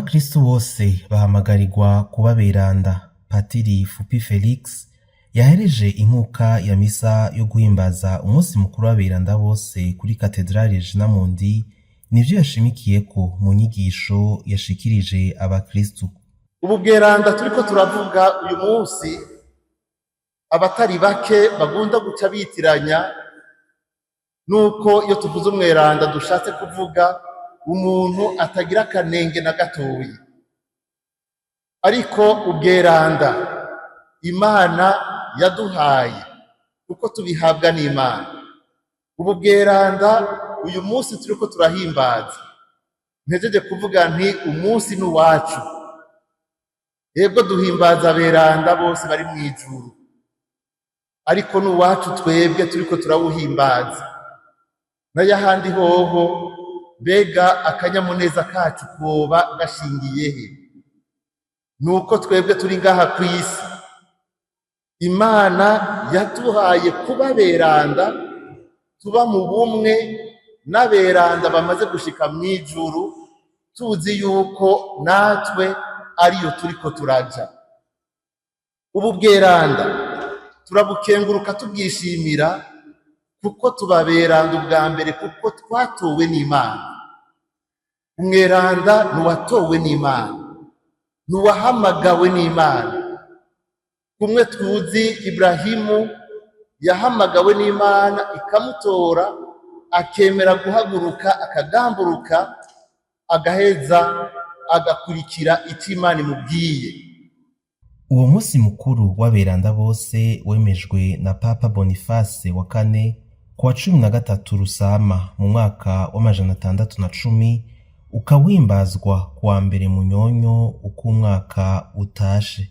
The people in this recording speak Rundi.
Abakristu bose bahamagarirwa kuba beranda. Patiri Fupi Felix yahereje inkuka ya misa yo guhimbaza umunsi mukuru w'aberanda bose kuri Katedrali Regina Mundi nivyo yashimikiyeko mu nyigisho yashikirije abakristu. Ubu bweranda turiko turavuga uyu munsi, abatari bake bagunda guca bitiranya nuko iyo tuvuze umweranda dushatse kuvuga umuntu atagira akanenge na gatoyi. Ariko ubweranda Imana yaduhaye, kuko tubihabwa n'Imana, ubu bweranda uyu munsi turiko turahimbaza, mpejeje kuvuga nti umunsi ni uwacu. Yebwo duhimbaza aberanda bose bari mw'ijuru, ariko n'uwacu twebwe turiko turawuhimbaza. N'ayahandi hoho, mbega akanyamuneza kacu koba gashingiye he? Nuko twebwe turi ngaha kw'isi, Imana yaduhaye kuba beranda, tuba mu bumwe n'aberanda bamaze gushika mw'ijuru, tuzi yuko natwe ariyo turiko turaja. Ubu bweranda turabukenguruka, tubwishimira, kuko tubaberanda ubwa mbere kuko twatowe n'Imana. Umweranda ni uwatowe n'Imana, ni uwahamagawe n'Imana. Kumwe tuzi Iburahimu yahamagawe n'Imana ikamutora, akemera guhaguruka, akagamburuka, agaheza agakurikira icyo Imana imubwiye. Uwo munsi mukuru w'aberanda bose wemejwe na Papa Boniface wa kane ku wa 13 Rusama mu mwaka w'610, ukaba uhimbazwa ku wa mbere Munyonyo uko umwaka utashe.